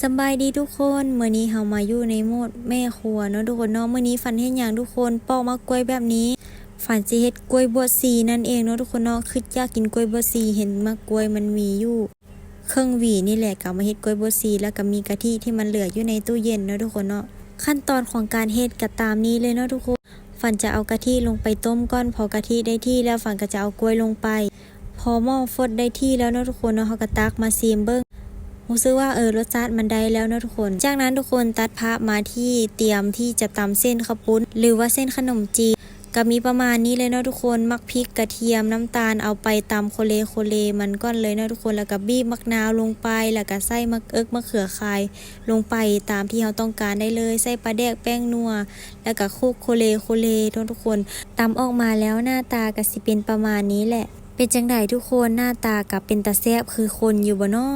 ສະບາຍດີທຸກຄົນ, ມື້ນີ້ເຮົາມາຢູ່ໃນໂໝດແມ່ຄົວເນາະທຸກຄົນເນາະ. ມື້ນີ້ຝັນເຮັດຫຍັງທຸກຄົນ? ປອກໝາກກ້ວຍແບບນີ້ ຝັນຊິເຮັດກ້ວຍບວດຊີນັ້ນເອງເນາະທຸກຄົນເນາະ. ຄຶດຢາກກິນກ້ວຍບວດຊີ ເຫັນໝາກກ້ວຍມັນມີຢູ່ເຄິ່ງຫວີນີ້ແຫຼະ, ກໍເອົາມາເຮັດກ້ວຍບວດຊີ ແລ້ວກໍມີກະທິທີ່ມັນເຫຼືອຢູ່ໃນຕູ້ເຢັນເນາະທຸກຄົນເນາະ. ຂັ້ນຕອນຂອງການເຮັດກໍຕາມນີ້ເລີຍເນາະທຸກຄົນ. ຝັນຈະເອົາກະທິລົງໄປຕົ້ມກ່ອນ, ພໍກະທິໄດ້ທີ່ແລ້ວ ຝັນກໍຈະເອົາກ້ວຍລົງໄປ. ພໍໝໍ້ຟົດໄດ້ທີ່ແລ້ວເນາະທຸກຄົນເນາະ, ເຮົາກໍຕັກມາຊີມເບິ່ງ, ຮູ້ສຶກວ່າ ເອີ ລົດຊາດມັນໄດ້ແລ້ວເນາະທຸກຄົນ. ຈາກນັ້ນທຸກຄົນຕັດພາບມາທີ່ຕຽມທີ່ຈະຕຳເສັ້ນເຂົ້າປຸ້ນ ຫຼືວ່າເສັ້ນຂະໜົມຈີນ, ກໍມີປະມານນີ້ເລີຍເນາະທຸກຄົນ. ໝາກພິກ, ກະທຽມ, ນ້ຳຕານ ເອົາໄປຕຳໂຄເລໂຄເລມັນກ່ອນເລີຍເນາະທຸກຄົນ, ແລ້ວກໍບີບໝາກນາວລົງໄປ, ແລ້ວກໍໃສ່ໝາກເອິກ ມະເຂືອຄາຍລົງໄປຕາມທີ່ເຮົາຕ້ອງການໄດ້ເລີຍ, ໃສ່ປາແດກ, ແປ້ງນົວ, ແລ້ວກໍຄູກໂຄເລໂຄເລເນາະທຸກຄົນ. ຕຳອອກມາແລ້ວໜ້າຕາກໍຊິເປັນປະມານນີ້ແຫຼະ. ເປັນຈັ່ງໃດທຸກຄົນ? ໜ້າຕາກໍເປັນຕາແຊບຄືຄົນຢູ່ບໍ່ນໍ?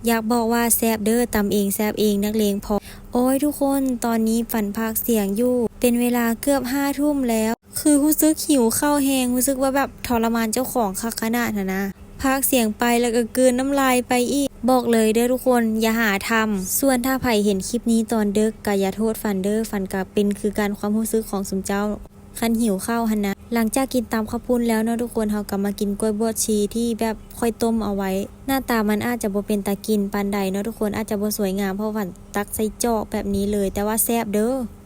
ຢາກບອກວ່າແຊບເດີ້, ຕຳເອງແຊບເອງ ນັກເລງພໍ. ໂອ້ຍທຸກຄົນ, ຕອນນີ້ຝັນພາກສຽງຢູ່ ເປັນເວລາເກືອບຫ້າທຸ່ມແລ້ວ, ຄືຮູ້ສຶກຫິວເຂົ້າແຮງ, ຮູ້ສຶກວ່າແບບທໍລະມານເຈົ້າຂອງຄັກຂະໜາດຫັ້ນນະ. ພາກສຽງໄປແລ້ວກໍກືນນ້ຳລາຍໄປອີກ. ບອກເລີຍເດີ້ທຸກຄົນ, ຢ່າຫາທຳ. ສ່ວນຖ້າໃຜເຫັນຄລິບນີ້ຕອນເດິກ ກໍຢ່າໂທດຝັນເດີ້, ຝັນກໍເປັນຄືກັນ ຄວາມຮູ້ສຶກຂອງຊຸມເຈົ້າ ຄັນຫິວເຂົ້າຫັ້ນນະ. ຫຼັງຈາກກິນຕຳເຂົ້າປຸ້ນແລ້ວເນາະທຸກຄົນ, ເຮົາກໍມາກິນກ້ວຍບວດຊີທີ່ແບບຂ້ອຍຕົ້ມເອົາໄວ້. ໜ້າຕາມັນອາດຈະບໍ່ເປັນຕາກິນປານໃດເນາະທຸກຄົນ, ອາດຈະບໍ່ສວຍງາມ ເພາະວ່າຝັນຕັກໃສ່ຈອກແບບນີ້ເລີຍ, ແຕ່ວ່າແຊບເດີ້.